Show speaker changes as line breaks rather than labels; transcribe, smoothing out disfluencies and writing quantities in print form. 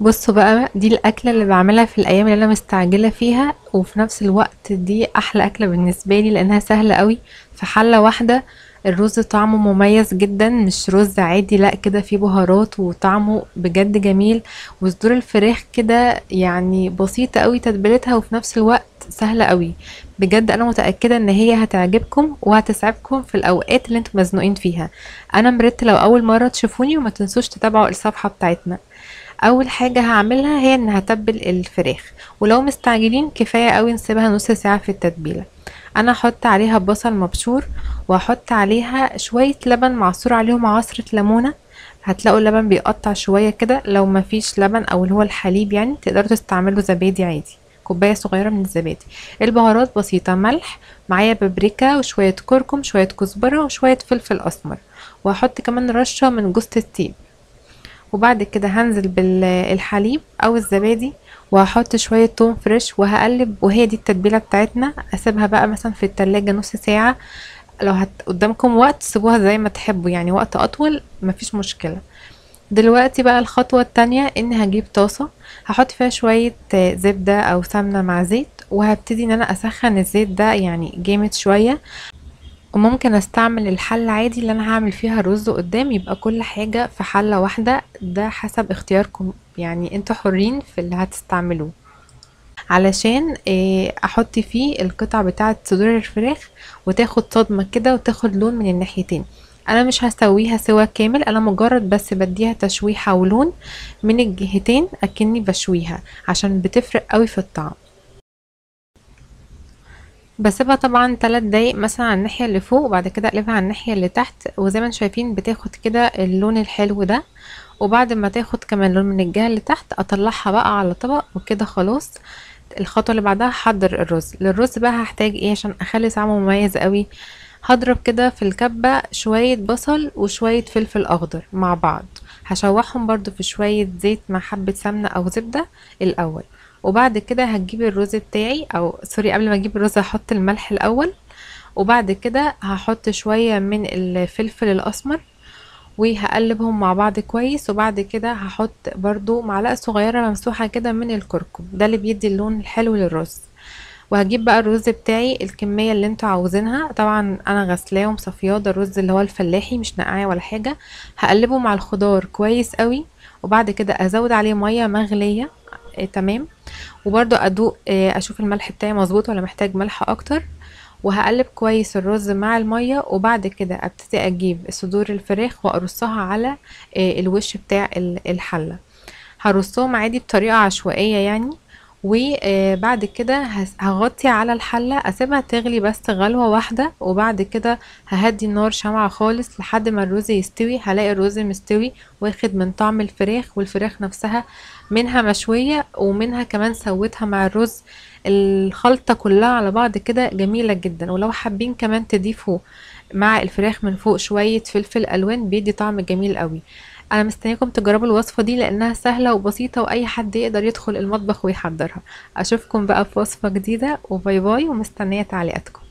بصوا بقى، دي الأكلة اللي بعملها في الأيام اللي أنا مستعجلة فيها، وفي نفس الوقت دي أحلى أكلة بالنسبة لي لأنها سهلة قوي. في حلة واحدة الرز طعمه مميز جدا، مش رز عادي، لا كده فيه بهارات وطعمه بجد جميل. وصدور الفراخ كده يعني بسيطة قوي تتبيلتها، وفي نفس الوقت سهلة قوي بجد. انا متأكدة ان هي هتعجبكم وهتسعدكم في الاوقات اللي انتم مزنوقين فيها. انا مريت، لو اول مرة تشوفوني وما تنسوش تتابعوا الصفحة بتاعتنا. اول حاجة هعملها هي ان هتبل الفراخ، ولو مستعجلين كفاية قوي نسيبها نص ساعة في التتبيلة. انا هحط عليها بصل مبشور، وهحط عليها شوية لبن معصور عليهم عصرة ليمونة. هتلاقوا اللبن بيقطع شوية كده، لو مفيش لبن او اللي هو الحليب يعني تقدروا تستعملوا زبادي عادي، كوباية صغيرة من الزبادي. البهارات بسيطة، ملح، معايا بابريكا وشوية كركم، شوية كزبرة وشوية فلفل اسمر، وهحط كمان رشة من جوزة الطيب. وبعد كده هنزل بالحليب او الزبادي، وهحط شوية توم fresh وهقلب، وهي دي التتبيلة بتاعتنا. اسيبها بقى مثلا في التلاجة نص ساعة، لو قدامكم وقت سيبوها زي ما تحبوا، يعني وقت اطول مفيش مشكلة. دلوقتي بقى الخطوة التانية ان هجيب طاسة هحط فيها شوية زبدة او سمنة مع زيت، وهبتدي ان انا اسخن الزيت ده يعني جامد شوية. وممكن استعمل الحلة عادي اللي انا هعمل فيها الرز قدام، يبقى كل حاجة في حلة واحدة، ده حسب اختياركم، يعني انتوا حرين في اللي هتستعملوه. علشان احط فيه القطع بتاعة صدور الفراخ وتاخد صدمة كده وتاخد لون من الناحيتين. انا مش هسويها سوا كامل، انا مجرد بس بديها تشويحة ولون من الجهتين اكني بشويها، عشان بتفرق قوي في الطعم. بسيبها طبعا 3 دقايق مثلا على الناحية اللي فوق، وبعد كده اقلبها على الناحية اللي تحت، وزي ما انتم شايفين بتاخد كده اللون الحلو ده. وبعد ما تاخد كمان لون من الجهة اللي تحت اطلعها بقى على طبق وكده خلاص. الخطوة اللي بعدها هحضر الرز. للرز بقى هحتاج ايه عشان اخلي طعمه مميز قوي؟ هضرب كده في الكبة شوية بصل وشوية فلفل اخضر مع بعض، هشوحهم برضو في شوية زيت مع حبة سمنة او زبدة الاول. وبعد كده هجيب الرز بتاعي، او sorry قبل ما اجيب الرز هحط الملح الاول، وبعد كده هحط شوية من الفلفل الاسمر وهقلبهم مع بعض كويس. وبعد كده هحط برضو معلقة صغيرة ممسوحة كده من الكركم، ده اللي بيدي اللون الحلو للرز. وهجيب بقى الرز بتاعي الكمية اللي انتوا عاوزينها، طبعا انا غسلاه ومصفياه، ده الرز اللي هو الفلاحي مش نقعاه ولا حاجة. هقلبه مع الخضار كويس قوي، وبعد كده ازود عليه مية مغلية، تمام. وبرضو ادوق، اشوف الملح بتاعي مظبوط ولا محتاج ملح اكتر، وهقلب كويس الرز مع المية. وبعد كده ابتدي اجيب صدور الفراخ وارصها على الوش بتاع الحلة، هرصهم عادي بطريقة عشوائية يعني. وبعد كده هغطي على الحلة، اسيبها تغلي بس غلوة واحدة، وبعد كده ههدي النار شمعة خالص لحد ما الرز يستوي. هلاقي الرز مستوي واخد من طعم الفراخ، والفراخ نفسها منها مشوية ومنها كمان سويتها مع الرز، الخلطة كلها على بعض كده جميلة جدا. ولو حابين كمان تضيفوا مع الفراخ من فوق شوية فلفل ألوان بيدي طعم جميل قوي. انا مستنياكم تجربوا الوصفة دي لانها سهلة وبسيطة واي حد يقدر يدخل المطبخ ويحضرها. اشوفكم بقى في وصفة جديدة، و bye bye، ومستنية تعليقاتكم.